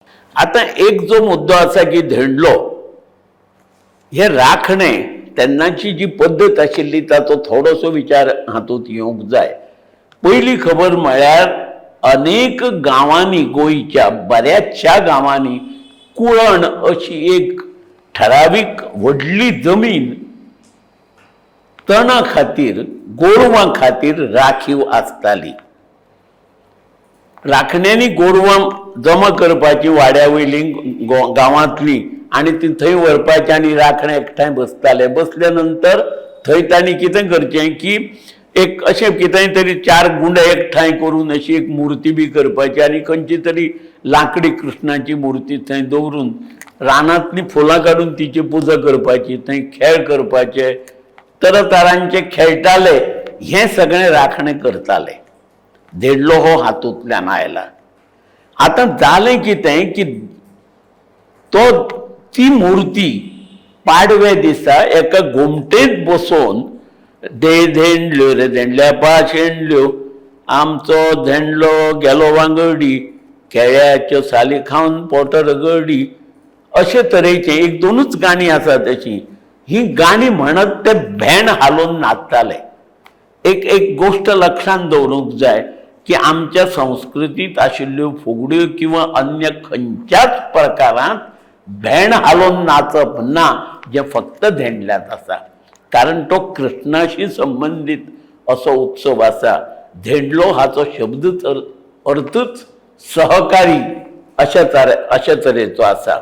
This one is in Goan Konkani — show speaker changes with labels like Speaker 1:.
Speaker 1: आतां एक जो मुद्दो आसा की धेंडलो हे राखणे तेन्नाची जी पद्दत आशिल्ली ताचो थोडोसो विचार हातूंत येवंक जाय. पयली खबर म्हळ्यार अनेक गांवांनी, गोंयच्या बऱ्याचशा गांवांनी कुळण अशी एक ठरावीक व्हडली जमीन तणा खातीर, गोरवां खातीर राखीव आसताली. राखण्यांनी गोरवां जमा करपाची वाड्या वयलीं, गांवांतलीं, आनी ती थंय व्हरपाची आनी राखणे एकठांय बसताले. बसल्या नंतर थंय तांणी कितें करचें की एक अशें कितेंय तरी चार गुंडे एकठांय करून अशी एक मुर्ती बी करपाची आनी खंयची तरी लांकडी कृष्णाची मुर्ती थंय दवरून रानांतलीं फुलां काडून तिची पुजा करपाची, थंय खेळ करपाचे, तरातरांचे खेळटाले. हें सगळें राखणे करताले. धेंडलो हो हातूंतल्यान आयला. आतां जालें कितें की तो ती मुर्ती पाडव्या दिसा एका गोमटेंत बसोवन दे धेंडल्यो रे धेंडल्या पाशेंडल्यो, आमचो धेंडलो गेलो वांगडी, केळ्याच्यो साली खावन पोट रगडी, अशे तरेचे एक दोनूच गाणीं आसात अशीं. ही गाणीं म्हणत ते भेंड हालोवन नाचताले. एक एक गोश्ट लक्षांत दवरूंक जाय की आमच्या संस्कृतींत आशिल्ल्यो फुगड्यो किंवा अन्य खंयच्याच प्रकारांत भेंड हालोवन नाचप ना, जें फक्त धेंडल्यांत आसा, कारण तो कृष्णाशी संबंदीत असो उत्सव आसा. धेंडलो हाचो शब्दच अर्थूच सहकारी अशा तरेचो आसा.